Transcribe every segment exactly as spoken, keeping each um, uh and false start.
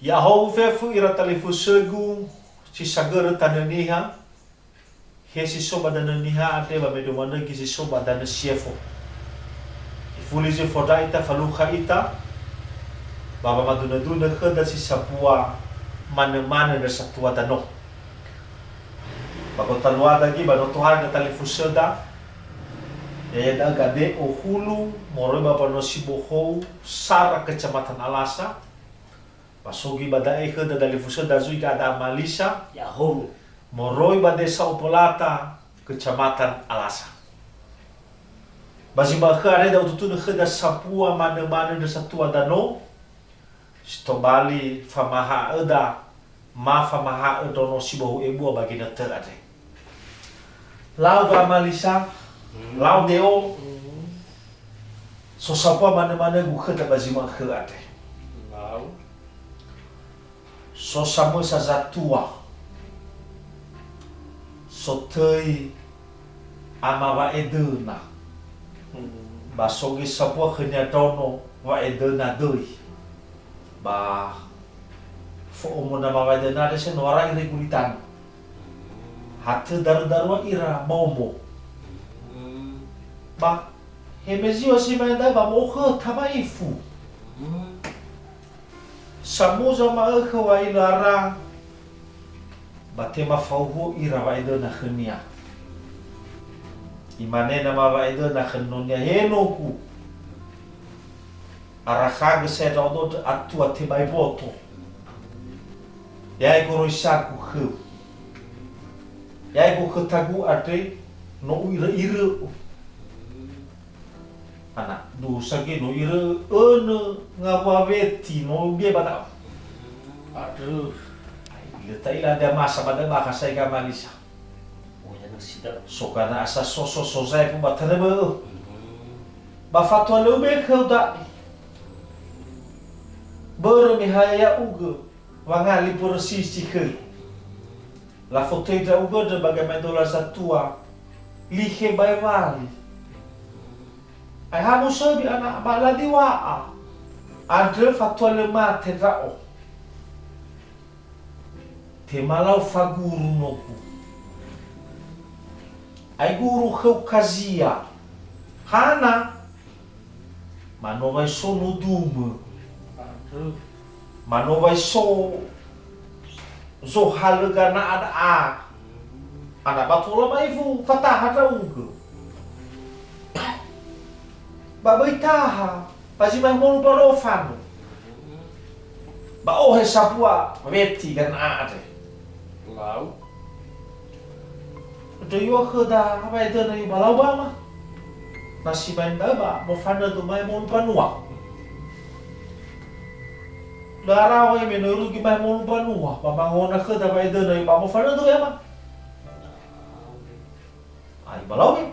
Ya'ahowu fefu ira talifusögu si sagörö Tanö Niha, he si so ba Danö Niha andre ba me dömanögi si so ba Danö Siefo. Ifuli zi fondra ita, falukha ita, ba wamadunö-dunö khöda si sambua manö-manö ndra satua danö. Ba gotaluada göi ba no tohare ndra talifusöda, ya'ia da'ö Gade'o Hulu, moroi ba mbanua si bohou Sara, Kecamatan Alasa, ba so göi ba da'e khöda dalifusöda zui Gada Ama Lisa, Ya'ahowu. Moroi ba Desa Opolata, Kecamatan Alasa. Ba zi ma'ökhö andre da ututunö khöda sambua manö-manö ndra satua danö, si tobali famaha'öda, ma famaha'ö ndraono si bohou ebua ba ginötö andre. Lau Gada Ama Lisa, lau Deo, so sambua manö-manögu khöda ba zi ma'ökhö andre. Lau. So samösa zatua, so töi ama wa'edöna. Ba so göi sambua khönia ndraono wa'edöna döi. Ba fo'omo nama wa'edöna andre se no ara ira gulitana. Ha tö daru-darua ira momo. Ba he me ziŵa si mane da'ö ba mo'okhö tama'ifu. Samuza ma'ökhö wa'ilö ara, ba tema fahuhuo ira wa'edöna khönia. Imane nama wa'edöna khö nonia, "He nogu, arakhagö sa'ae ndra'odo ndrö atua tebai mboto. Ya'i goroisagu khöu. Ya'i gokhötagu andre no u'irö'irö'ö." Ana, dusa göi no irö'ö önö ngawua weti no göi ba da'ö. Aduh. Ai, lö ta'ila ada masa ba da'ö bakha sa'ae Gada Ama Lisa. Oh, ya, nasi da'ö. So gana asa so, so, so zaefu ba tanö bö'ö. Ba fatua lö ube khöu da'e. Börö me ha ya'ugö wangali börö sisi khöu. Lafotöi ndra'ugö ndrö ba gamaedola zatua, li khe bae wali. Aeha musöbi ana ba ladiwa'a. Andrö fatua lö mate ndra'o. Tema lau faguru nogu. Ai guru khöu kazia. Hana? Mano wai so nudumö. Mano wai so zohalö gana'a da'a. Ana ba tola ma'ifu fataha ndra'ugö. Ba böi taha, ba zi mane molu ba rofanö. Ba ohe sambua weti gana'a andre. Lau. Ndrö yua khöda wa'edöna yua ba lau bama. Na si mane da'ö ba mofanödu mae molu banua. Lö ara wa'e me no irugi mae molu banua, ba mangona khöda wa'edöna yua ba mofanödu ema. Ai ba lau me.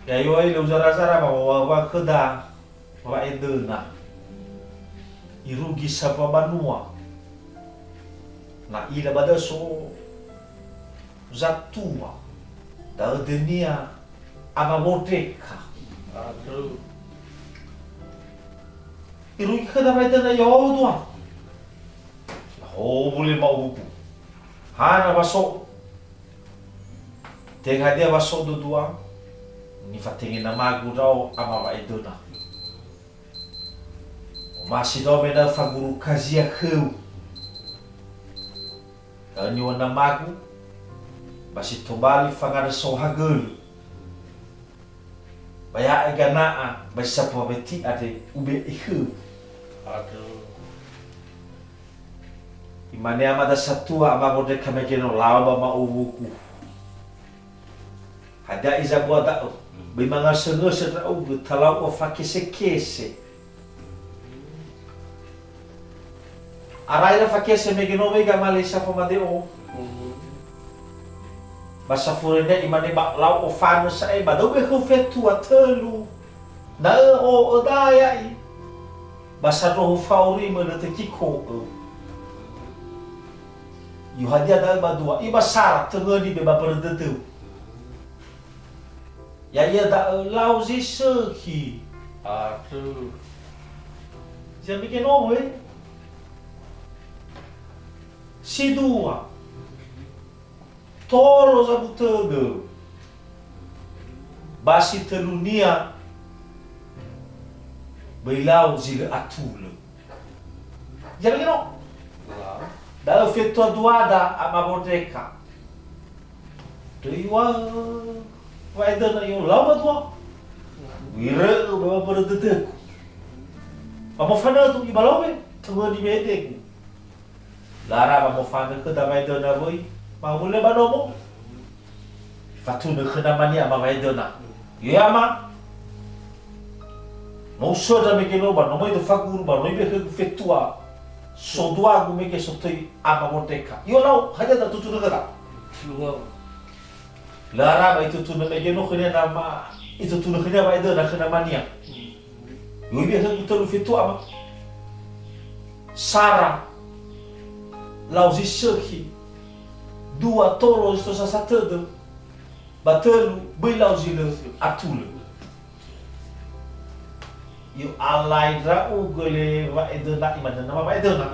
Ya yua lö uzara-zara ba wa, wa khöda. Wa'edöna. Irugi sambua banua. Na ila ba da'ö so zatua. Da'ö dönia ama Modreka. Aduh. Irugi khöda wa'edöna ya'o dua. Laho bule ma'ubuku. Hana ba so. Tenga hadia wa so dua-dua, nifatenge namagu ndra'o ama wa'edöna. Omasi ndra'o me na faguru kazia khöu. Da'ö niŵa'ö namagu, ba si tobali fangandrö saohagölö. Ba ya'e gana'a, ba si sambua weti andre ube'e khöu. Aduh. Imane amada satua, ama Modreka mege no lau ba ma'uwuku. Hadia i zambua da'ö, böi mangasöngösö ndra'ugö, talau ofakese-kese. Ara ira fakese mege no wega male sa famadeo. Ba safurenia imane ba lau ofanö sa'ae ba da'ö khöu fetua tölu. Na'ö o'ö da ya'i. Ba sandrohu fao rimö lö tekiko'ö. Yo hadia da'ö ba dua, i ba sara töngöni be ba börö dödöu. Ya'ia da'ö lau zi sökhi. Aduh. Zi ambike nomo, eh? Si dua, tolo zabu tödö. Ba si tölunia, böi lau zi lö atulö. Zi lö gino. Da'ö fetua duada ama Mordeka. Töi wa wa'edöna io lau ba dua. Wirö'ö ba börö dödögu. Ba mofanödu ibalawe, töwöni bedegu. Lara ba mofanö khöda wa'edöna wöi, mangumulö ba nomo. Fatunö khö namania ama wa'edöna. Yo ama, no usöndra mege no ba nomo ido faguru ba no ibe khögu fetua soduagu mege sotöi ama Mordeka. Yo lau, hadia da tutunö khöda? Lö ara ba itutunö mege no khönia nama, itutunö khönia wa'edöna khö namania. Yo ibe khögu tölu fetua ama. Sara, lau zi sökhi, dua tolo zi tosasa tödö, ba tölu böi lau zi lö atulö. Yo alai ndra'ugö le wa'edöna, imane nama wa'edöna.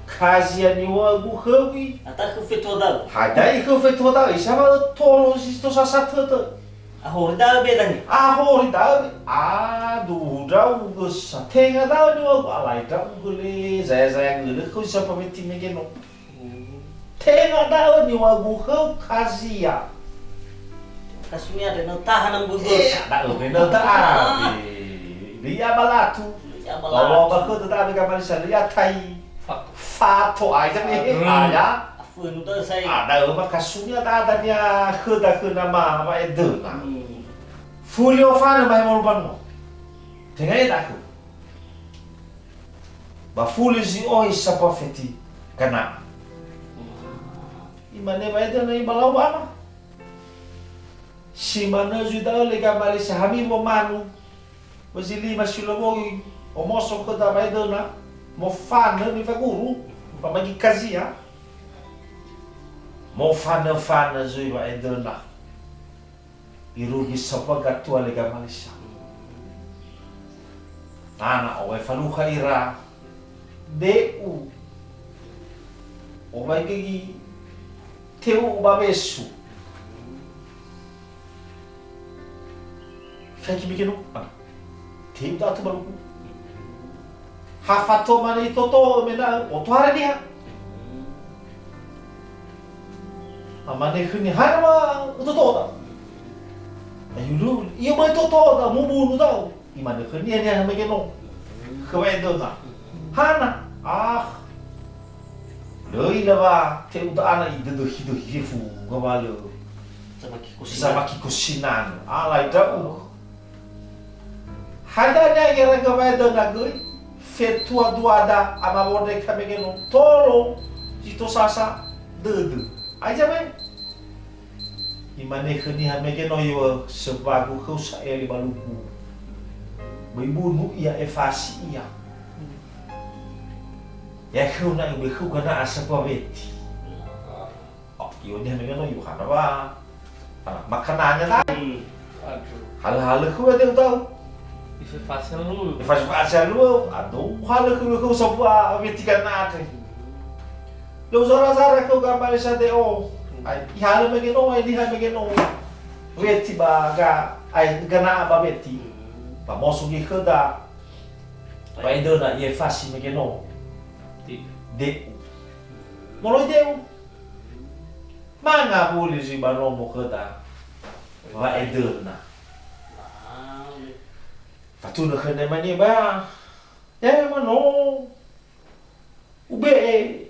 Kazia niŵa'ögu khöu i. Ata khö fetua da'ö. Hadia khö fetua da'ö, isa wa tolo zi tosasa tödö. Ahori da'ö bedania. Ahori da'ö be. Aduh, ndra'ugö sa. Tenga da'ö niŵa'ögu, alai ndra'ugö le, zaya-zaya gölö khöu isa pameti mege no. Tenga da'ö niŵa'ögu khöu kazia. Kasunia de no taha na mbögö. Eh, da'ö me no taha. Ah. Lö i'abalatu. Lö i'abalatu. Bawa ba khöda da'ö be gamalisa lö i'atai. Fato. Fato, ai, jam, eh, hmm, aya. Afönu da'ö sai. Ah, da'ö ma kasunia da'ö dania khöda khö nama wa'edöna. Hmm. Fuli ofanö ba hemolu banua. Tenga e da'ö. Ba fuli zi ohi sambua feti Gana'a. Imane wa'edöna ibalau ama. Si manö zui da'ö le gamalisa hami womanu. Ba zi lima si lö wöi, omoso khöda wa'edöna, mofanö nifaguru, ba magi kazia. Mofanö-fanö zui wa'edöna. Irugi sambua gatua le gamalisa. Nana owe falukha ira. De'u. Owe gigi teu ba wesu. Feki mege no. Ah. Teu datu baluku. Ha fato mane itoto'ö mena'ö, otohare niha. Amane khönia, "Hana ma utoto'öda?" Ayu lu, "Iyo ma utoto'öda, mubunu da'ö." Imane khönia niha mege no. Khö wa'edöna. "Hana?" Ah. Lö ila wa teu da'ana idödöhi-döhi fefu ngawalö. Samaki kosinanö. Samaki kosinanö. Alai ndra'ugö. Hadia ni'ageragö wa'edöna göi, fetua duada ama Mordeka mege no, tolo zi tosasa dödö. Aiza me? Imane khö niha mege no, "Iŵa'ö, sambua khöu sa'ae le baluku. Böi bunu ia, efasi ia. Ya khöu na iŵa'ö khöu Gana'a sambua weti." Oh, iyo niha mege no Yohana wa. Ah, makananya ta. Hmm. Aduh. Halö-halö khöu da'ö tau. Ifefasi lu. Ifefasi lu. Aduh, halö khöu, khöu sambua weti Gana'a te. Lö zara-zara khöu gamalisa de'u. Hmm. Ai, ihalö mege no, ai, niha mege no. Weti ba ga, ai, Gana'a ba weti. Hmm. Ba moso göi khöda. Ai. Wa'edöna ifefasi mege no. Ti. De'u. Moroi de'u. Mangawuli zi ba nomo khöda wa'edöna. Fatunö khönia mane ba, "Ya, ya, ma no ube'e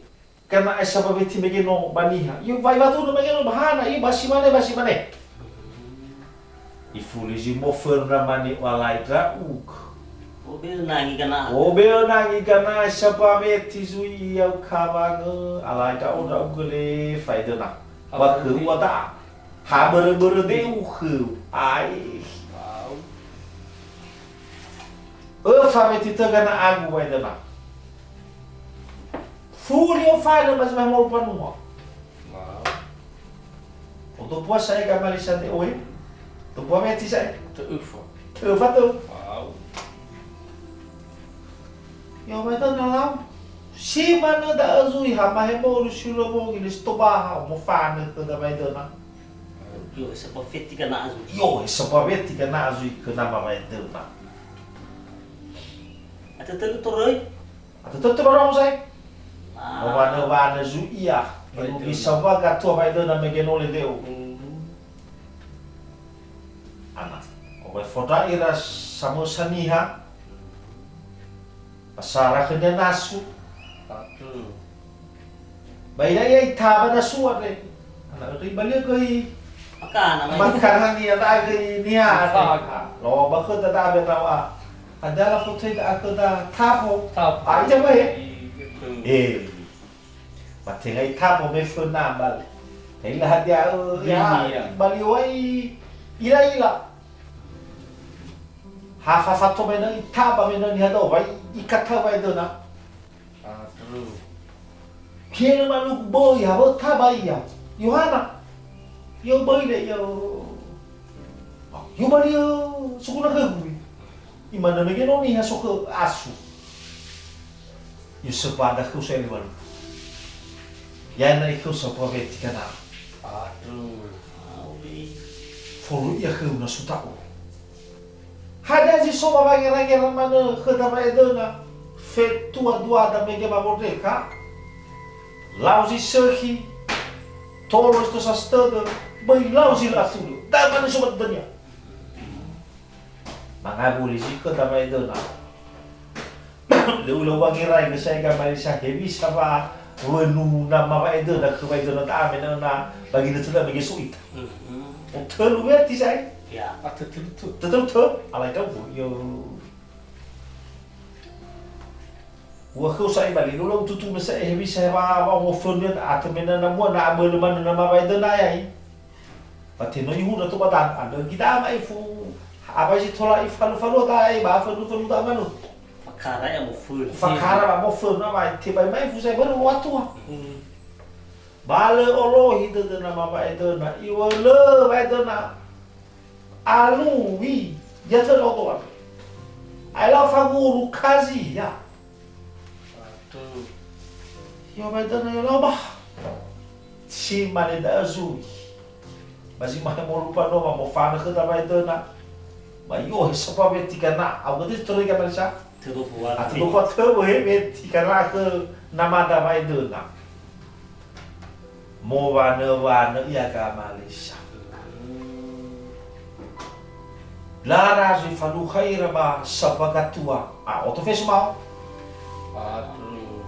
Gana'a sambua weti mege no ba niha." Iyo, ba ifatunö mege no ba hana, iyo, ba si mane, ba si mane. Ifuli zi moföna mane alai ndra'ugö. Obe'ö nangi Gana'a. Obe'ö nangi Gana'a sambua weti zui ia ukawangö, alai ndra'o ndra'ugö le fa'edöna. Ba khöu wa da'a. Ha börö-börö de'u khöu. Ai. Wow. Öfa weti tö Gana'agu wa'edöna. Fuli ofanö ba zi mahe molu mbanua. Wow. Oto pua sa'ae gamalisa nde ohe? Oto pua weti sa'ae? Tö'öfa. Tö'öfa tö. Wow. Yo, wa'edöna lau. Si manö da'ö zui ha mahemolu si ulö wongi le si tobaha mofanö khö damaedöna. Yo, he sapafeti kana azui. Yo, he sapafeti kana azui khö nama maedöna. Atötölu toröi? Atötölu toröi sai. Ah. Mowanö-wanö zui ia. Baik, irugi terima. Sawa gatua maedöna mege no le deu. Hmm. Ana. Owe foda ira samösa niha. Pasara khönia nasu. Satu. Ba ira ia itaba nasu andre. Ana ira ibali'ö göi. Makana, mai. Makana niha da'a göi niha andre. Makana. Lo ba khöda da'a be da'a. Ada la foto da'a khöda tapo. Tapo. Ah, ija ba he? Iya, betul. Eh. Ba tenga itabo me föna mbali. Laila hadia, ö, ya, iya. Mbali oi ila-ila. Ha fafato me nö itaba me nö niha da'ö, wa i-, ikatau wa edöna. Aduh. Kena manugu böi, ha, wö taba ia. Yohana. Yo böi le, yo. Yo bali, yo, sukuna khögu. Imane mege no niha so khö asu. Yusuf ada khöu sa liwali. Ya na ikhöu sa profeti kana. Aduh. Folo ia khöu na suta'u. Hadia zi so ba wangera-ngera manö khöda wa'edöna. Fetua dua da mege ba wondreka. Lau zi sökhi. Tolo zi tosa stödö. Böi lau zi lö atulö. Da manö so ba dönia. Mangawuli zi khöda wa'edöna. Lö ulö wangerai gösa ega marisa hewisa wa wönu nama wa'edöna khö wa'edöna da'a me na ba ginötö da mege so ita. Mhm. Otölu weti sai. Ya. Atötölu tö. Tötölu tö. Alai kau bu, yo. Ua khöu sa'i bali, lula ututu me sa'e hewisa wa, wa mofönu ya, atömena na mua na abölö manö nama wa'edöna yai. Ba tenö ihundra to ba dan, andrö gita ama ifu, abai si tola ifalu-falu ta ai, ba fönu-fönu ta manu. Fakara ya mofönu. Fakara ba mofönu ama, tebai mai fu sai börö watua. Hmm. Ba lö olohi dödö nama wa'edöna, iwölö wa'edöna. Alui, ya töla otoan. Ai la faguru kazi ya. Aduh. Yo, wa'edöna yo lau ba. Si mane da'ö zui. Ba zi mane molupa no ma mofanö khöda wa'edöna. Ba yo he sapa weti kana. Au gede torega marisa. Töbö buat. Atu ko töbö he weti kana khö namada wa'edöna. Mowanö-wanö ia gamalisa. Lara zui falukha ira ba sapa gatua. Ah, oto fesu mao. Aduh.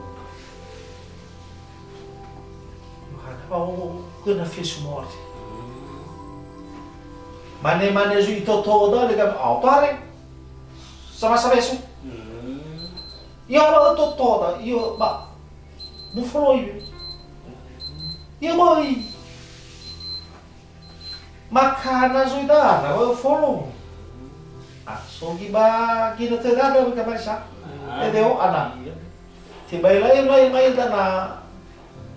Yohana ba o, o, kena fesu mao. Mane-mane zui toto da le gam auto are. Sama-sama fesu. Hmm. Ia ba toto da, ia ba. Bufoloi. Ia böi. Makana zui dana, wa folo. Ah, so gi ba ginötö dada, ba kamarisa. Ah. Edeo ana. Iya. Tebai lain, lain, lain dana.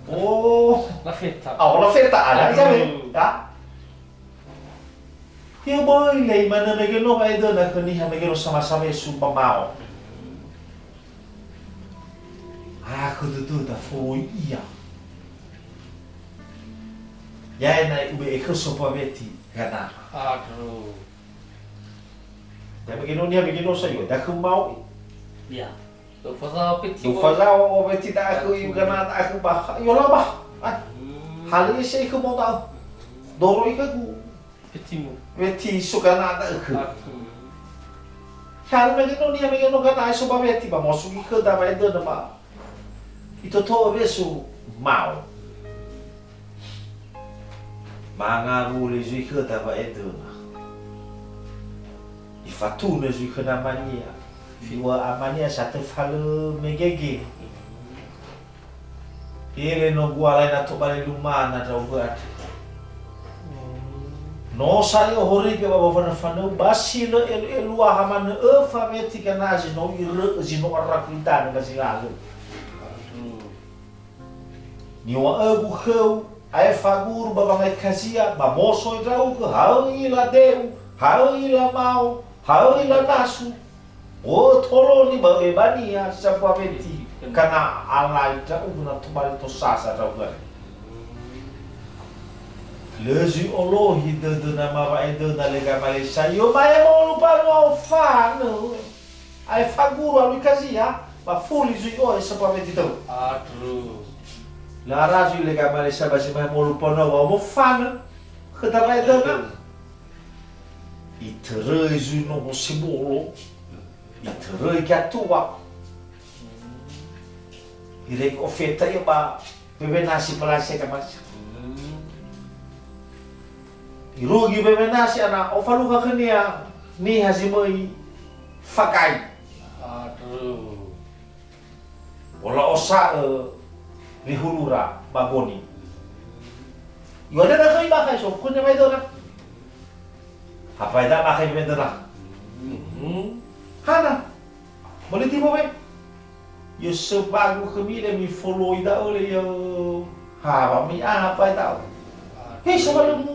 Oh. Lafeta. Ah, lafeta, ada, aduh. Iya, ya. Ia böi le, imane mege no wa'edöna khö niha mege no sama-sama fesu ba mao. Ah, khö dödöda foroi ia. Ya, ena'ö ube'e khöu sapa weti, gana. Aduh. Ya, mege no niha, mege no sa yo, da khö mao. Ya. Ufazawa peti. Ufazawa o weti da'ö khö iu gana da'ö khö ba. Yo la ba. Ah. Hmm. Hali ese khö mo da'ö. Doro i khögu. Petimu. Weti sukana da'ö khö. Aku. Hali mege no niha mege no gana ai so ba weti ba mosugi khöda wa'edöna ba. Itoto'ö fesu mao. Mangawuli zui khöda wa'edöna. Ifatunö zui khö namania. Fiŵö amania sa töfalö megege. Ele no gualai na tobali lumana ndra'ugö andre. No sa i'ohorigö ba wafanö-fanö ba si lö elu-eluaha manö öfa weti gana zi no irö'ö zi no araku idanö ba zi lalö. Niŵa'ögu khöu, aefa guru ba wangai kazia, ba mosoi ndra'ugö, ha'ö ila de'u, ha'ö ila mao, ha'ö ila nasu. O toloni ba ebania safua weti. Kana alai ndra'ugö na tobali tosasa ndra'ugö. Lö zui olohi dödöna mawa'edöna lö gamalisa. Yo ma'e molu mbanua ofanö. Ae faguru alui kazia, ba fuli zui ohe sambua weti tö. Aduh. Lö ara zui lö gamalisa ba zi ma'e molu mbanua wa mofanö. Khöda wa'edöna. Itöröi zui noho sebolo. Itöröi gatua. Irege ofeta ia ba wewe nasi pelasi ka mas. Irugi wewe nasi ana ofalukha khönia niha zi möi fagai. Aduh. Ola osa'ö lihulura ba goni. Yo ada na khöi bakha so khönia wa'edöna. Apa eda bakha wa'edöna. Mhm. Hana. Boleh tiba we. Yo sebagu khömi le mifoloi da'ö le yo. Ha, ba mi aha bai da'ö. He, sama le mu.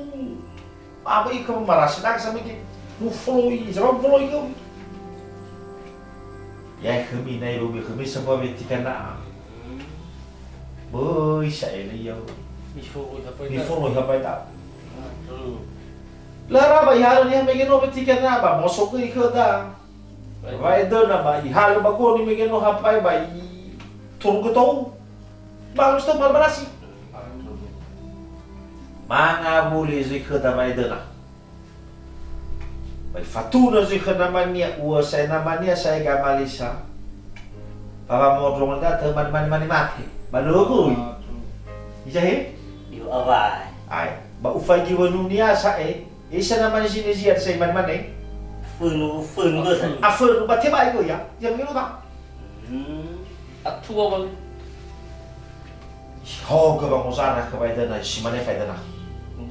Apa ikö marasa dak sama ke. Mufoloi, sama mufoloi kö. Ya khömi nai robi khömi sambua weti kana. Böi sa'ae le yo. Mifoloi ha bai da'ö. Mifoloi ha bai da'ö. Aduh. Lö ara ba ihalö niha mege no weti kana ba moso göi khöda. Wa'edöna ba ihalö ba goni mege no hapai ba ituru götou. Ba stop balbarasi. Mangawuli zui khöda wa'edöna. Ba ifatunö zui khö namania, ua sa'ae namania sa'ae gamalisa. Ba wamondrongo da tö mani-mani mate. Ba lö göi. Izahe? Yo awai. Ai, ba ufaigi wönunia sa'ae. Isa namani Zinezia sa imane-mane? Fönu, fönu gösa. Afönu, ba tebai göi ya. Ya mengeno ta? Hmm. Atua wali. Ihaogö wangozana khö wa'edöna, si mane fa'edöna. Hmm.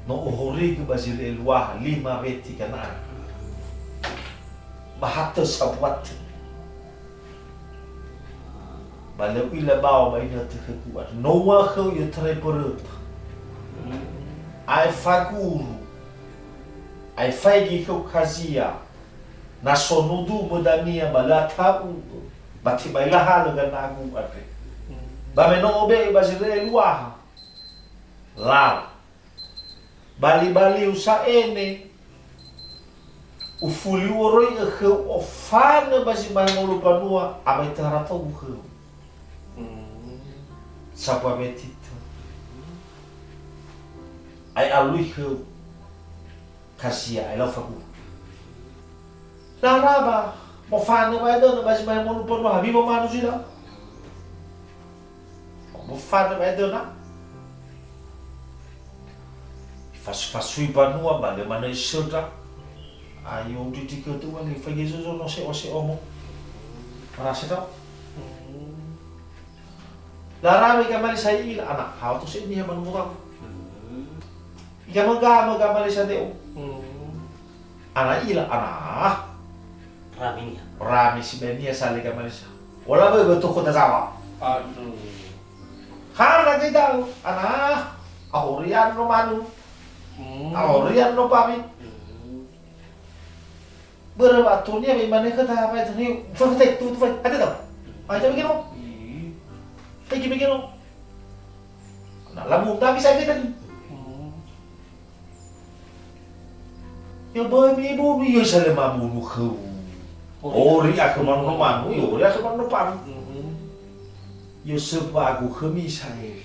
No ohorigö ba zi lö eluaha lima weti Kanaan. Ba hatö sambua tö. Ba lö u'ila bao ba inötö khögu andrö. No ua khöu i'otarai mböröta. Ae faguru. Ae faigi khöu kazia. Na so nudu mödania ba lö ata'ugö. Ba tebai lahalö ganagu andre. Ba me no obe'e ba zi lö eluaha. Lau. Bali-baliu sa'ae ne ufuli u'oroi khöu ofanö ba zi ma'e molu mbanua, abai töhara tou khöu. Hmm. Sambua weti tö. Ae alui khöu kazia ae lau faguru. Lö ara ba mofanö wa'edöna ba zi ma'e molu mbanua, habi wamanu zui lau. Mofanö wa'edöna. Ifasu-fasui mbanua ba lö manö isöndra. Ayo ndrindri götu wa nifaigi zozo no se'o-se'omo. Marasa tö? Hmm. Lö ara ba igamalisa i'ila ana, hawa to se niha manu motang. Hmm. Igamö-gamö gamalisa deo. Hmm. Ana i'ila ana. Rami niha. Rami sibai niha sa lö gamalisa. Ola böi götu khöda zawa. Aduh. Hana göi da'ö, ana. Ahorian no manu. Hmm. Ahorian no pawi. Hmm. Börö wa'atonia me imane khöda, "Fai, fai, tu, tu, fai, ada tau? Fai, fai, fai, fai, fai." Na labu, tapi saya kata ni. Hmm. Ya, böi mibunu, ya, saya mabunu khöu. Ori. Ori akhö manu no manu, ya, ori akhö manu no manu. Hmm. Ya, sebagu khömi saya.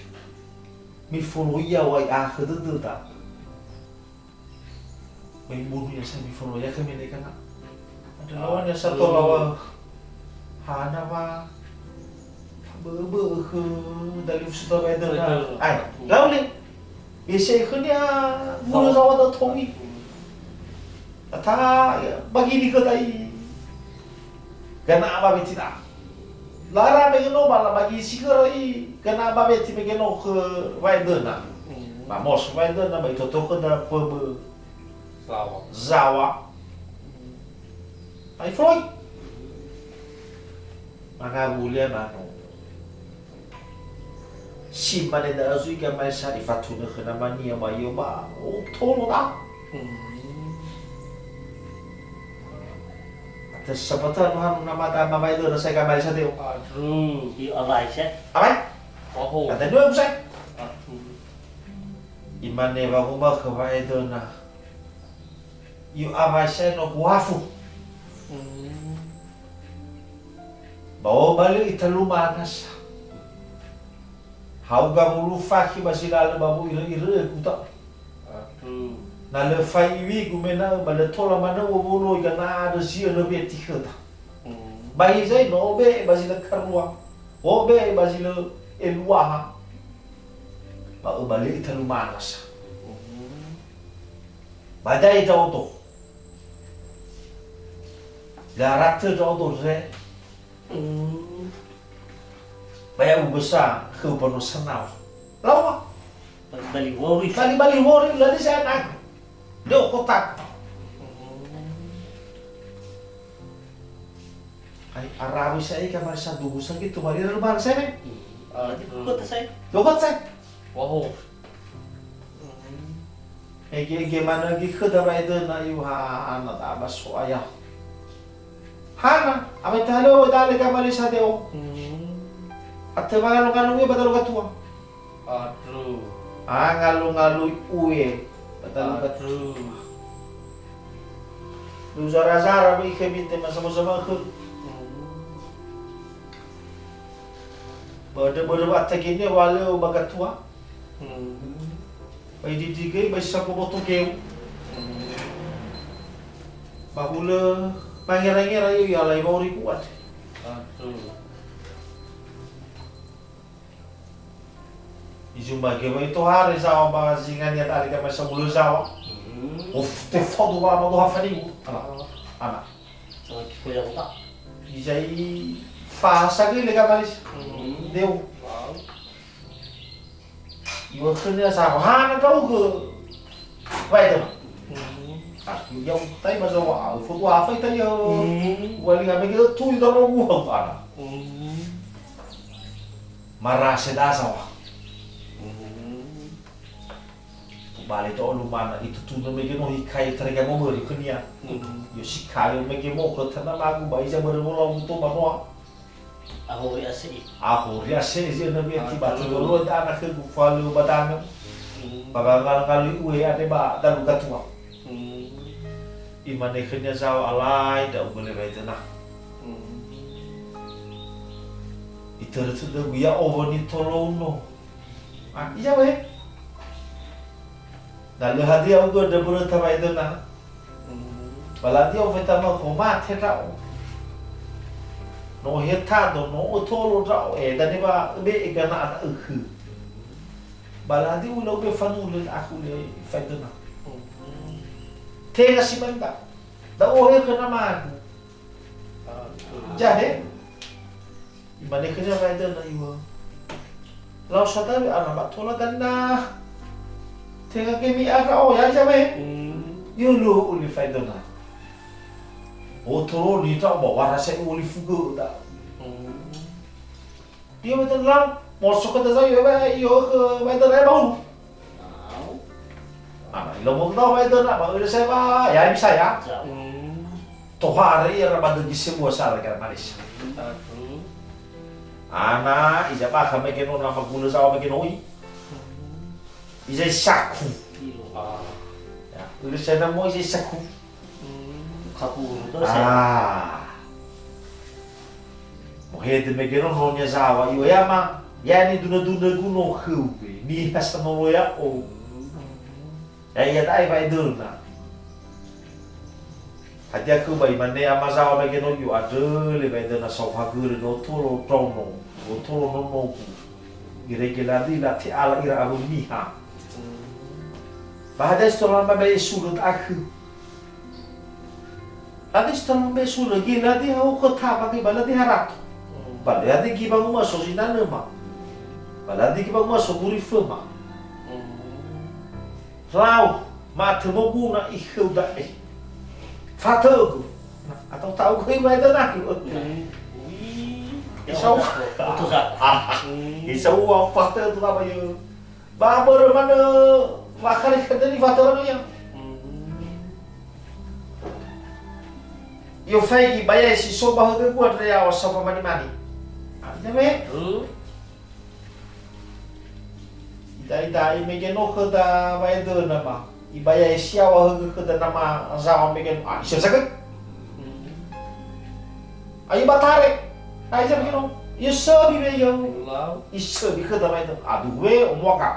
Mifoloi ya, wai akhö dödöda. Mai bunu ya sa mifoloi ya khömi lekana. Ada lawan ya satu lawan. Hana wa. Böbö khö dalif sudah wa'edöna. Betul. Ai, lau le. Biasa khönia mulu zawa da tongi. Ata ya, bagi ni khö tai. Gana apa betina. Lö ara mege no ba labagi si khöra i, gana ba weti mege no khö wa'edöna. Hmm. Ba mos wa'edöna ba itoto khöda pöbö. Zawa. Zawa. Ai foi. Mangawuli manu. Si mane da'ö zui gamaesa ifatunö khö namania ba io ba, o, tolo da. Hmm. Tesabata no hanu nama ta mama itu rasai kamari sate. Aduh, di alai saya. Apa? Oho. Kata dua saya. Aduh. Imane wanguma ke wa itu na. Yu awai saya no kuafu. Hmm. Bawa balik ita lumana sa. Hau gangulu fakhi ba si lalö ba wu'irö-irö kuta. Aduh. Na lö fai iwigu mena'ö ba lö tola manö wowolo igana adö si ölö beti khöda. Hmm. Ba hizai no obe'e ba zi lö karua. Obe'e ba zi lö eluaha. Ba öbale'i talumana sa. Hmm. Ba dai ndra'odo. Garatö ndra'odo re. Hmm. Ba ya'ugö sa khöu ba no sanau. Lawa. Bali-bali wori. Bali-bali wori, lali sa anak. Deo kotak. Hmm. Ai, arawi sa eka marisa duhu sa gitu, mari rumah saya, men. Ah, di kota saya. Di kota saya. Wow. Ege-ege manö gi khöda ba edöna iu ha ana ta ba so ayah. Hana, ame ta lo dale ka mali sa deo. Hmm. Ate ba lo nganu ba ta lo katua. Aduh. Ah, ngalu-ngalui ue. Ba ta lo katua. Aduh. Lu zara-zara ba ikhe bite ma sama-sama khö. Hmm. Bödö-bödö ba tegene wa leo ba katua. Hmm. Ba ididi göi ba isa boboto geu. Hmm. Ba hulö mangera-ngera yö ya lai bauri kuat. Aduh. Izuma göi ba ito hare zawa ba zingania tali ka masa hulö zawa. Hmm. Of, te fodo wa ma doha fanigu. Ana. Ana. Sama kiko ya kota. Izai fasa göi le ka malis. Hmm. Deo. Wow. Iwa khönia sa hana ndra'ugö. Wae tema. Hmm. Aku ya utai ba zawa, aku foto apa ita ya? Hmm. Wali kami ke tu ita lo gua ana. Hmm. Marase da zawa. Hmm. Tobali to lumana itutunö mege no hikai terega momöri khönia. Hmm. Yo si kayo mege mo khö tana magu ba iza börö mola uto ba noa. Ahori ase'i. Ahori ase'i zi na bia ti ba. Aduh. Tolo da na khögu falö ba dangö. Hmm. Ba ba ngal-, ngalui ue ade ba dalu gatua. Hmm. Imane khönia zawa alai da ubele bai döna. Hmm. Itörö tödögu ya owöni tolou no. Ah, iya, weh. Na lö hadia ugö ndra böröta wa edöna. Hmm. Ba la hadia ofeta ma ho mate ndra'o. No he tado, no ötolo ndra'o, eh, dane wa be'e gana ana ökhö. Ba la hadia ula ube fanulö aku le faedöna. Hmm. Tenga si manda. Da ohe khö namagu. Jahe. Imane khönia wa edöna iŵa'ö. Lau sadawi ana ba tola ganda. Tenga gemi ara o ya jawe. Hmm. Yo lo uli faedöna. O toro ni ta ba wara se uli fugö da. Hmm. Dia betul lau. Moso kata saya wa yo ke wa edöna ba ulu. Ana ilo mo tau wa edöna ba uli saya ba ya bisa ya. Ya. Hmm. Tohare ia ra ba dögi sebua sara gara Malaysia. Aduh. Ana, iza bakha mege no nama gula zawa mege no i. Iza isaku. Ilo. Ah. Ya, udah saya nemu iza isaku. Hmm. Kaku ulu to saya. Ah. Mohede mege no nonia zawa, iyo ya ma. Ya ni duna-duna guno khöu be. Ni hasa no ya o. Hmm. Ya'ia da'e wa'edöna. Hadia khöu ba imane ama zawa mege no yu andrö le wa'edöna saohagörö no tolo ndraono, no tolo nonogu. Irege lali late'ala ira awö niha. Ba hadia si tola mamae sulö da'akhö. Hadia si tola mamae sulö ge lali ha okhö taba ge ba lali ha rato. Ba lali gi bangumaso zinanöma. Ba lali gi bangumaso guriföma. Lau, mate moguna ikhöu da'e. Fatö'ögu. Atau ta'u göi wae döna. Hmm. Isau. Betul, Zak. Ah, hmm. Isau wa fatö'ögu apa ya? Ba börö manö wa khari khadeni fatö'ögu ya. Hmm. I'ofaigi ba yaŵa si so ba hõgõgu andre yaŵa saohagõgu manimani. Ato me. Aduh. Ida'i-da'i mege no khöda waedöna ma. Ibayae si yaŵa hõgõ khöda nama zaŵa mege no. Ah, isöbi sagö. Hmm. Ayo batare. Aiza mege no. Isöbi mege no. Lau. Isöbi khöda waedöna. Aduh we, omoa ka.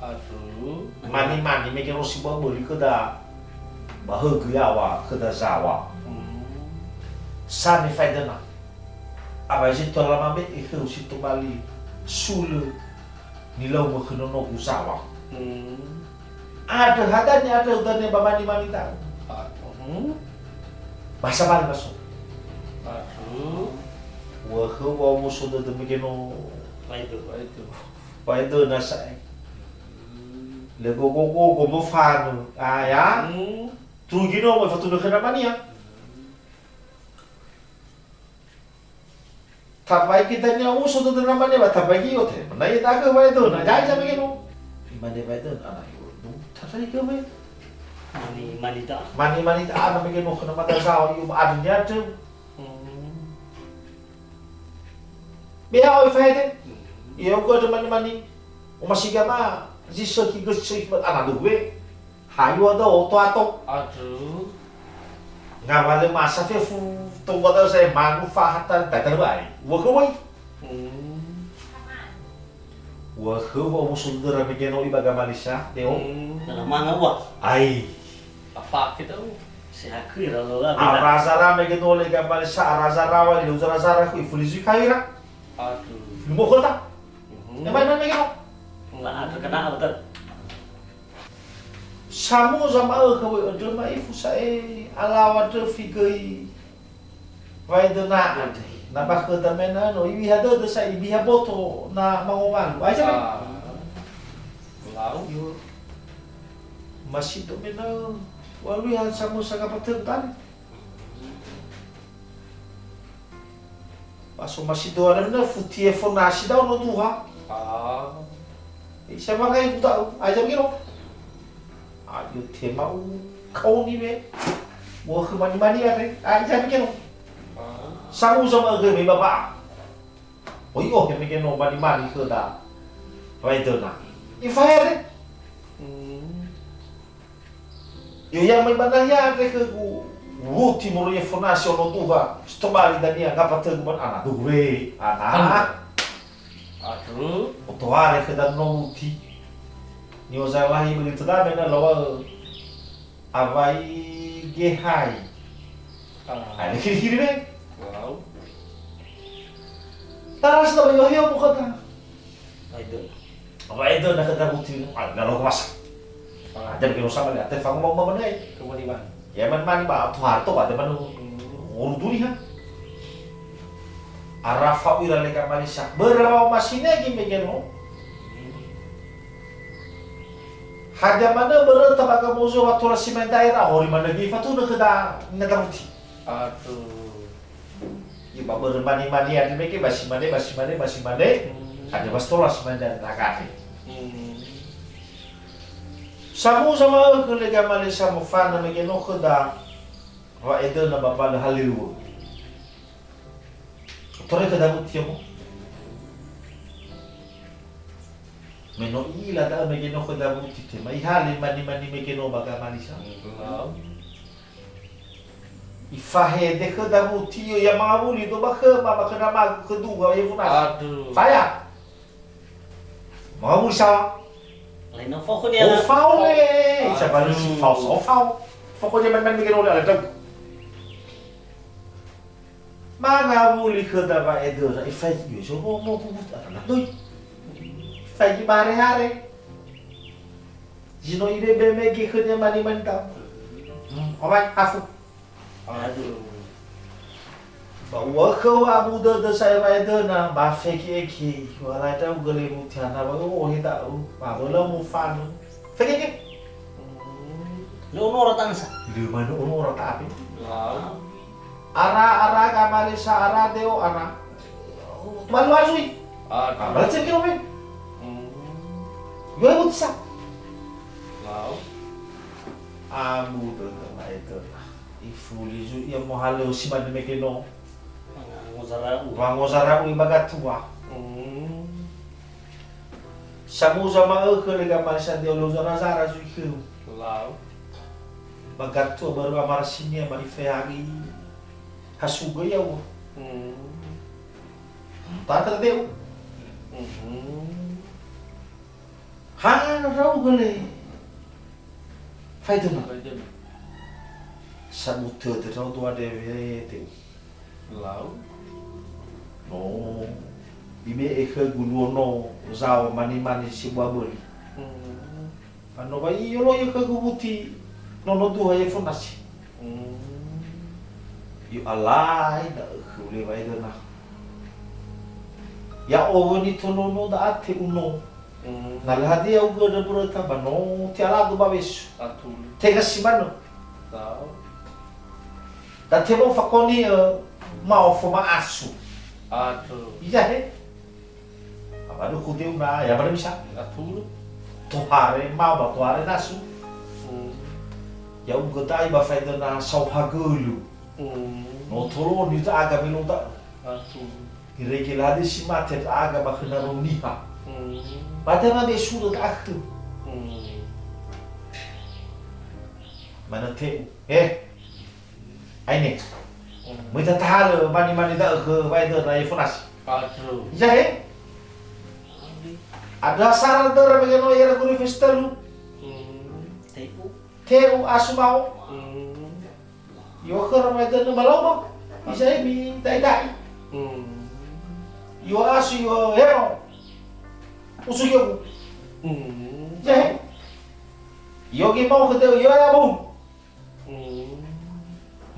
Aduh. Mani-mani mege no si böli khöda. Ba hõgõ yaŵa khöda zaŵa. Hmm. Sane faedöna. Awai zi tola mabe'e khöu si tobali sulö nilaumö khö nonogu zaŵa. Hmm. Andrö hadia ni'andrö dania ba mani-mani da'ö. Aduh. Ba sabali ba so. Aduh. Wa khöu wa omuso dödö mege no. Waedö. Waedö. Waedöna sa'ae. Hmm. Lö gogo-gogo mofanö. Ah, ya. Hmm. Tugi no mo fatunö khöna mania. Tabaigi dania omuso dödö namane ba tabaigi ote. Mana ia da'ö waedöna. Ja'i zamege no. Imane waedöna, ana iwo. Du, tarai ke we. Mani, mani da. Mani, mani da, ana mege no khöna mada zaŵa, iu ma adu niatu. Hmm. Bea oi fahede. Ia ugu ada mani-mani. Omasiga ma, zi sökhi gös sökhi ma, ana duwe. Hayu ada oto ato. Aduh. Ngawalö masa fefu, tongwa da'ö saya manu fahata, taita lebai. Wa khöu wai. Hmm. Wa khöu wa musul dera mege no iba gamalisa, deo. Hmm. Dalam manga wa. Ai. Apa kita, oh. Sehat kira lo lah. Arazara mege no le gamalisa, arazara wa, le uzara-zara ku ifuli zui kaira. Aduh. Lumo khöta. Mhm. Emai mege no. Lah, terkena betul. Samuza ma'ökhö wöi andrö ma'ifu sa'e, alaŵa ndröfi göi waedöna andre. Na ba khöda mena'ö no, iwiha dödö sa'e, ibiha boto na mangowalu. Aiza me? Ah. Lau. Yo. Masido mena'ö, waluiha samuza gabatö tane. Ba so masido ana na futi efo nasi da'ö no duha. Ah. Isa mangai ku da'ö, aiza mege no. Ayo tema u kaoni we. Wa khö mani-mani are, aiza mege no. Ah. Samuza ma'ökhö me baba. Oi, oh, mege no mani-mani khöda. Waedöna. Ifahere. Hmm. Yo, ya mai ba nahia andre khögu, wuti moroi efo nasi ono duha, si tobali dania ngapatögu ba ana, duwe, ana. Aduh. Aduh. Otoare khöda no wuti. Niozalahi beli tödame na lawa, awai gehai. Ah. Ai, le khiri-khiri me. Wow. Tarasa ta ba yo heo mo khöda. Waedöna. Waedöna khöda wuti, ah, na lo kuasa. Ah. Ada bagi no sama le, ate fango mau mana ai. Kemaliwan. Ya, man-, man, ba, tu harto, ada manu. Hmm. Nguru duri, ha? Arafa ira le gamalisa. Börö wa masine gi mege no. Hmm. Hadia manö böröta ba gamozo wa tola si main daerah, hori manö gi fatunö khöda, na daruti. Aduh. Iba börö mani-mani andre mege, ba si mane, ba si mane, ba si mane. Hmm. Andre ba si tola si mane andre na gade. Hmm. Samuza ma'ökhö le gamalisa mofanö mege no khöda waedöna ba mbalö haleluo. Toröi khöda wuti mo. Me no i'ila da'ö mege no khöda wuti, tema ihale mani-mani mege no ba gamalisa. Hmm. Ifahede khöda wuti, yo, ya mangawuli do ba khöma, ba khö namagu khö duwa, ya wunasi. Aduh. Faya. Mangawuli saŵa. Lain na fao khönia. Oh, fao le. Aduh. Siapa lu si fao, so fao. Pokoknya main-main mikir oleh ada. Mangawuli khöda waedöna, ifaigi, yo, so mo, mo, mo, mo, ada lah, doi. Ifaigi bare-hare. Zi no ibebe mege khönia mani-mani da'ö. Hmm, obai, afu. Aduh. Ba u'akhö wa'abu dödö sa'ae waedöna, ba feke eke, wa lae da'u göle mutiana, ba u'ohe da'u, ba wölau mufanö. Feke eke. Hmm. Lö onora tansa. Lö manö onora ta'ape. Lau. Ara, ara, gamalisa, ara, deo, ara. Tuan luar sui. Aduh. Ah, balas cek kilo, men. Hmm. Yo, ikut sa. Lau. Abu dödö, waedöna. Ifuli zui ia mohalö si mane mege no. Wangoza ra'u. Wangoza ra'u ba gatua. Mm. Samuza ma'ökhö le gamali sa deo lo zara-zara zui khöu. Lau. Ba gatua baru amara sinia ma ifehari hasugö yaŵa. Mm. Tata deu. Mhm. Hana ndra'ugö le. Faedöna. Faedöna. Sabu tödö ndra'o dua dewe te. Lau. No. Ibe'e khögu luo no zao mani-mani si bua böli. Hmm. Ba no ba i'oloi'ö khögu wuti nono duha efo nasi. Mm. I'alai da'ö khöu le wa'edöna. Ya'owö nitolono da'a te uno. Mm. Na lö hadia ugö ndra böröta ba no te'alagö ba wesu. Atulö. Tenga si manö. Tao. Da tebo fakoni'ö mao foma'asu. Atulö. Iyahe. Awadu khudeu na, ya, mana bisa? Atulö. Tohare, ma ba tohare nasu. Hmm. Ya'ugö da'i ba faedöna saohagölö. Hmm. No toloni da'aga melo da'ö. Atulö. Irege lade si mate da'aga ba khö naro niha. Hmm. Ba da'e ma be suro da'akhö. Hmm. Mana te'u. Eh. Aine. Hmm. Möi tatahalö mani-mani da'ö khö wa'edöna efo nasi. Atulö. Iyahe? Andrö sara döra mege no era guru festelu. Hmm. Te'u. Te'u asu mao. Hmm. Yo khöra wa'edöna malauma. Iyahe mi da'i-da'i. Hmm. Yo asu yo hero. Usu yo. Hmm. Iyahe? Yo gi mao khö te'u yo ya bung. Mm.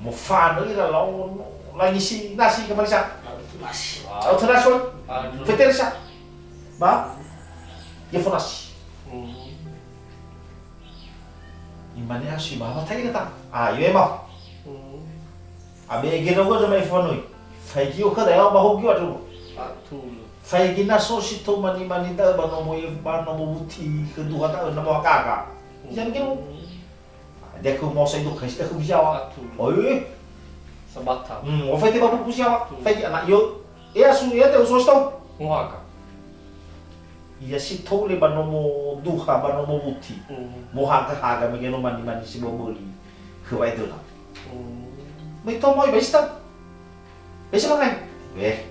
Mofanö ira lao no, lagi si nasi kemari sa. Nasi. Au tenasi oi. Aduh. Feter sa. Ba? Ya fonasi. Mm. Imane asi ba, ba tadi kata. Ah, yo emang. Mm. Abe ege dogo sama ifanoi. Faigi o kada ya ba hogi wa dulu. Aduh. Faigi na so si to mani-mani da ba nomo ye, ba nomo wuti kedua da na mo kaka. Mm. Jam kiro. Dia aku mau saya itu Kristen aku bisa wa. Aduh. Oh, eh. Sabata. Hmm, o fai te babu kusia wa. Hmm. Fai anak yo. Ya su ya te usos tau. Muhaka. Ia si tole ba nomo duha ba nomo wuti. Hmm. Muhaka haga mege no mani-mani si boboli. Ke wa itu lah. Hmm. Mai to mau ba ista. Eh, silakan. Eh.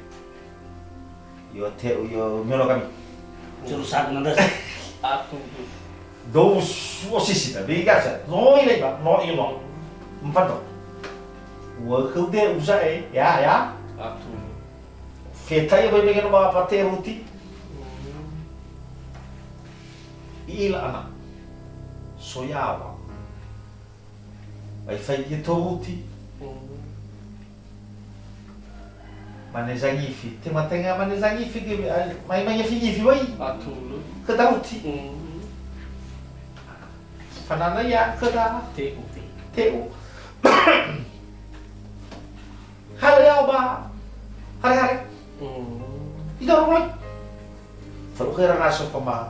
Yo te, yo miolo kami. Jurusan mana? Aku. Dou su-, osisi ta, bega sa. No ile ba, no ilo. Empat to. Wa kheude uza e, ya, ya. Aku. Feta ya bebe kena ba pate ruti. Ila anak. Soyawa. Bai faigi to wuti. Hmm. Mane zangifi, tema tenga mane zangifi ge, ai, mai, mai ngifi-ngifi wai. Atulö. Ke ta wuti. Hmm. Fanana ya, ke ta. Te'u, te. Te'u. Hale ya ba. Hare-hare. Hmm. Ida rumah. Falu khera naso pama.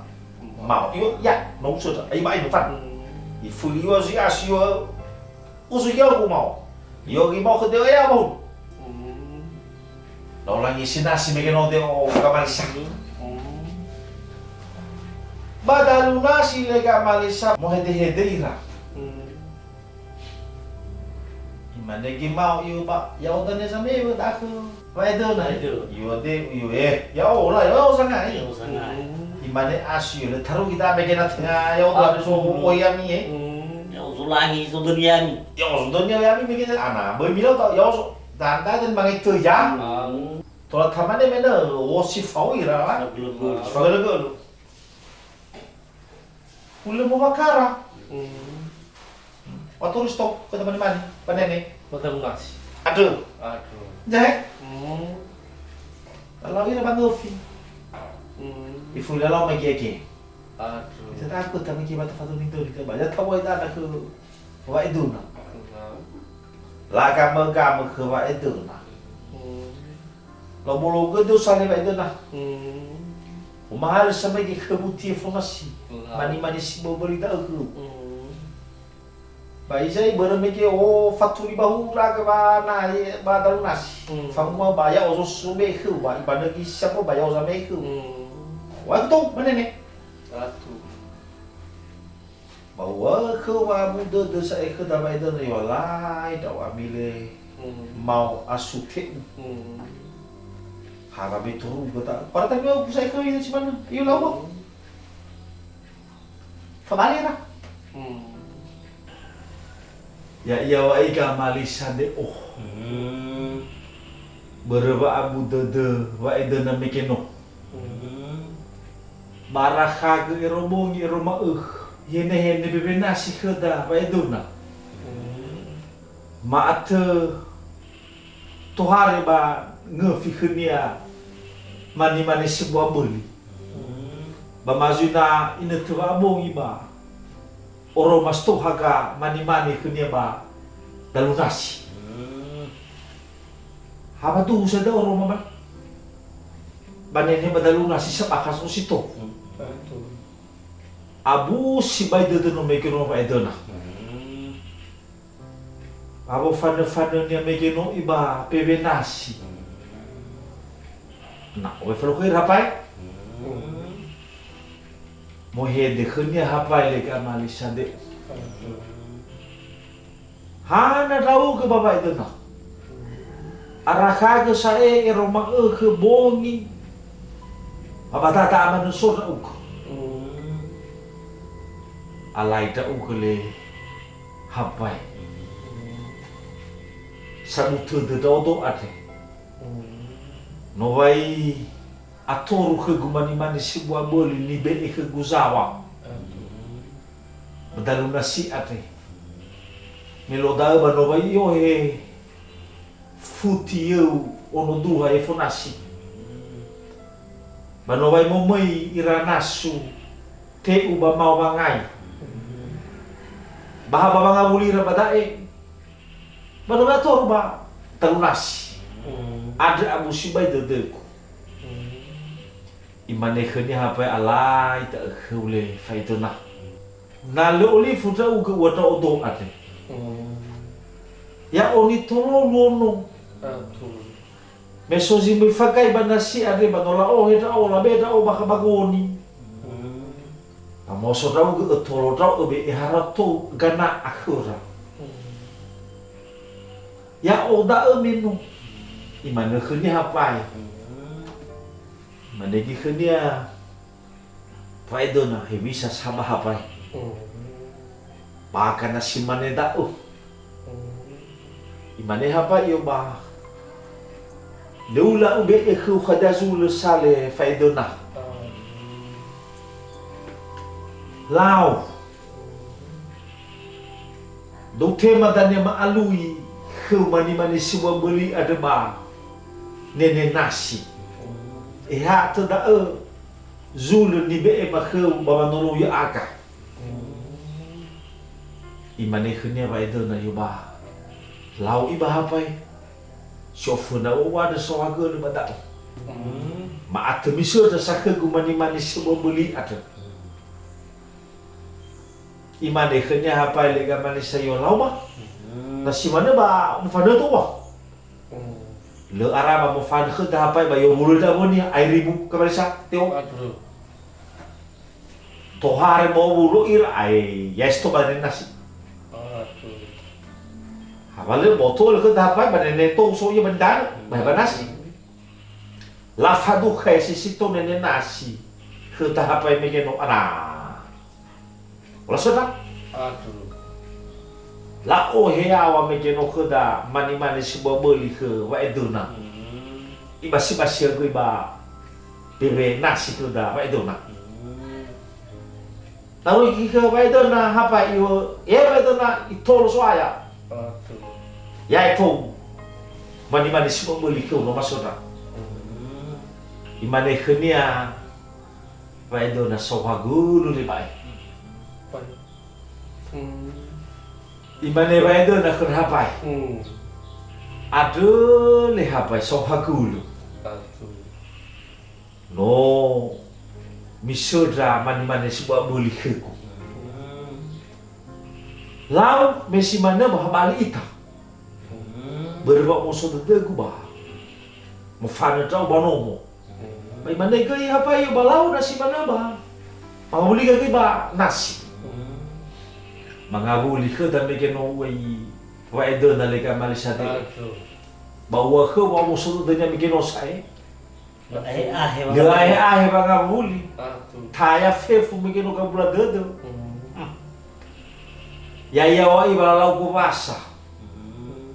Mao. Iyo, ya, no uso ta. Ai ba ai no tan. Hmm. Ifuli yo si asi yo. Uso yo ku mao. Yo gi mao ke deo ya mao. Hmm. Lo langi sinasi mege no deo kamalisa. Hmm. Ba dalu nasi le kamalisa mo hede-hede ira. Hmm. Imane gi mao iyo ba, ya oda ne zame yo dakhö. Wa'edöna. Wa'edöna. Iyo de, iyo, eh. Ya ola, ya osangai. Ya osangai. Hmm. Imane asi yo le taru kita begena tenga ya oda so o yami, eh. Hmm. Ya oso langi so döniami. Ya oso dönia yami begena ana. Böi milau ta ya oso. Dan dan dan mangai tö ya. Hmm. Tola tamane mena o si fao ira la. Fagölö-gölö. Hulö mowakara. Hmm. Wa turus to, ke teman mani, panene. Mata lunas. Aduh. Aduh. Jahe? Hmm. Kalau ira bangofi. Hmm. Ifuli lao magi-agi. Aduh. Bisa takut kami kibat fatu nintu di kebaya tahu itu ada ke wa'edöna. Nah. La gamö-gamö khö wa'edöna. Hmm. Lobolougö dösa le wa'edöna. Hmm. Umahalö samege khö buti fonasi. Lah. Mani-mani si boboli da'ö khö. Hmm. Ba izai börö mege o fatuli ba hura ke ba na, ba dalu nasi. Hmm. Fanguma ba ya'o zosu me khöu ba ibanögi siapo ba ya'o zame khöu. Hmm. Wa to, manene. Ratu. Ba wa khöu wa abu dödö sa'e khöda ba edöna yo alai da'o amile. Hmm. Mao asu te'u. Hmm. Hara be toru gota. Para tapi aku sa'e khöu ini si mana? Iyo lawa. Hmm. Fabali ra. Hmm. Ya'ia wa'ae gamalisa nde'o. Hmm. Börö wa'abu dödö wa'edöna mege no. Hmm. Ba rakhagö ero bongi ero ma'ökhö. Henehene bewe nasi khöda wa'edöna. Hmm. Ma'atö tohare ba ngöfi khönia manimane sebua böli. Hmm. Ba ma zui na inötö wa'abongi ba oroma si toha ga manimane khönia ba dalu nasi. Hmm. Ha ba duhu sa da oroma ba, ba nene ba dalu nasi sa bakha so si to. Hmm. Betul. Abu sibai dödö no mege no wa'edöna. Hmm. Ba wofanö-fanönia mege no iba bewe nasi. Na owe falokhö ira hapae? Hmm. Mohede khönia hapae le gamalisa nde'o. Hana ndra'ugö ba wa'edöna. Arakhagö sa'e ero ma'ökhö bongi. Ba ba dada amanö so ndra'ugö. Hmm. Alai ndra'ugö le hapae. Sabu tödö ndra'odo andre. Hmm. No wai atoru khögu manimane sebua böli nibe'e khögu zaŵa. Hmm. Ba dalu nasi andre. Me lo da'ö ba no wai i'ohe futi yöu ono duha efo nasi. Ba no wai momöi ira nasu te'u ba mao wangai. Ba ha ba wangawuli ira ba da'e, ba no wai atoru ba dalu nasi. Hmm. Andrö abu sibai dödögu. Hmm. Imane khönia hapae, alai da'ö khöu le fa'edöna. Na lö olifu ndra'ugö ua ndra'odo andre. Hmm. Ya'o nitololu ono. Aduh. Me so zi möi fagai ba nasi andre ba no la'ohe ndra'o, labe ndra'o bakha ba goni. Hmm. Ba ma so ndra'ugö ötolo ndra'o öbe'e harato gana akhöra. Hmm. Ya'o da'ö me no. Imanö khönia hapae. Hmm. Imanegi khönia, "Fa'edöna, hewisa sa ba hapae?" Hmm. Ba kana si mane da'ö. Hmm. Imane hapae, "Iyo ba, lö ula ube'e khöu hadia zulö sa le fa'edöna." Hmm. Lau. Dou tema dania ma'alui khöu manimane sebua böli andrö ba nene nasi. Eha tö da'ö zulö nibe'e ba khöu ba wanolou ya'aga. Imane khönia wa'edöna, "Iyo ba, lau i ba hapae. Si oföna u'andrö saohagölö ba da'ö. Ma'atö misöndra sa khögu manimane sebua böli andrö." Imane khönia hapae, "Le gamalisa, iyo lau ma. Hmm. Na si manö ba mufanö toa." Hmm. Lö ara ba mufanö khöda hapae ba yowulo ndra'o nia, ae ribu gamalisa, teo. Aduh. Tohare ba owulo ira, ae, ya si to ba nene nasi. Aduh. Haba lö boto lö khöda hapae ba nene tou so ia ba nidanö, ba, ba nasi. Lafadukha si si to nene nasi khöda hapae mege no ana. Ola söndra? Aduh. La'ohe yaŵa mege no khöda manimane sebua böli khö wa'edöna. Hmm. Ibasi-basiagö ba bewe nasi khöda wa'edöna. Hmm. Tahu iki khö wa'edöna hapae, iŵa'ö, e wa'edöna itolo So'aya. Aduh. Ya'e tou. Manimane sebua böli khöu no ma söndra. Hmm. Imane khönia wa'edöna, "Saohagölö le ba'e." Hmm. Imane wa'edöna khöra hapae. Hmm. "Andrö le hapae, saohagölö. Aduh. No misöndra manimane sebua böli khögu." Hmm. Lau me si manö ba habali ita. Hmm. Börö wa'omuso dödögu ba mofanö ndra'o ba nomo. Hmm. Ba imane göi, "Hapa io ba lau na si manö ba? Mangawuli göi ba nasi." Hmm. Mangawuli khöda mege no u'e i wa'edöna lege amalisa deo. Aduh. Ba ua khö wa'omuso dödönia mege no sa'e. Lö ahe-ahe wa- Lö ahe-ahe wangawuli. Aduh. Taya fefu mege no gabula dödö. Hmm. Hmm. Ya'ia wa'i wa lalau gowasa. Hmm.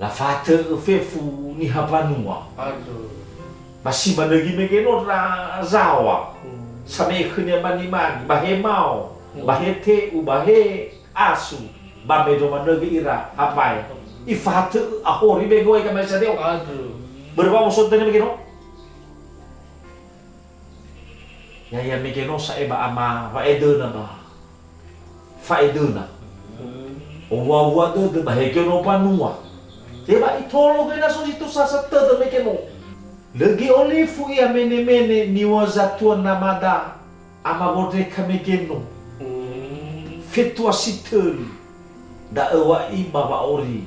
Lafatö'ö fefu niha mbanua. Aduh. Ba si manö göi mege no ndra zaŵa. Hmm. Same'e khönia mani-mani, ba he mao, hmm, ba he te'u, ba he asu, ba me no manö göi ira hapae. Ifahatö'ö ahori mege no ega mesa deo. Aduh. Börö wa'omuso dödönia mege no. Ya'ia mege no sa'e ba ama wa'edöna ba fa'edöna. Hmm. Owua-wua dödö ba hegeo no mbanua. Tebai itolo göi na so zi tusasa tödö mege no. Lö göi olifu ia mene-mene niŵa'ö zatua namada. Ama wondrekha mege no. Mm. Fetua si tölu. Da'ö wa'i ba wa'ori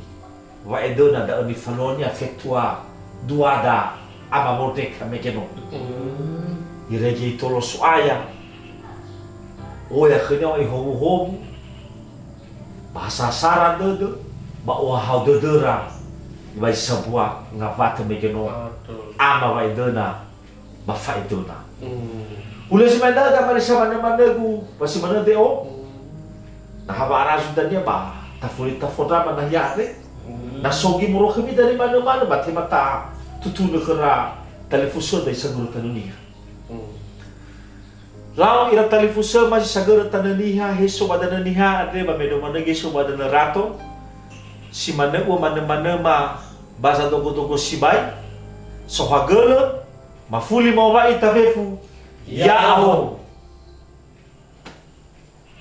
wa'edöna da'ö nifaluania fetua duada ama wondrekha mege no. Mm. Irege itolo So'aya. Oya khönia wa'i howuhowu. Ba hasara-sara dödö. Ba ohahau dödöra. Ba zi sambua ngawatö mege no. Aduh. Ama wa'edöna. Ba fa'edöna. Mm. Hulö si manö da'ö gamalisa manö-manögu, ba si manö deo. Mm. Na ha wa'arazu dania ba tafuli tafondrama nahia andre. Mm. Na so göi morokhömi dania manö-manö, ba tema tatutunö khöra talifusö da'ö sagörö tanö niha. Mm. Lau ira talifusöma si sagörö tanö niha, he so ba danö niha andre, ba me no manö göi so ba danö rato. Si manö ua manö-manöma ba zadogo-dogo sibai. Sohagölö, Mafuli maŵa'ö ita fefu, ya'ahowu.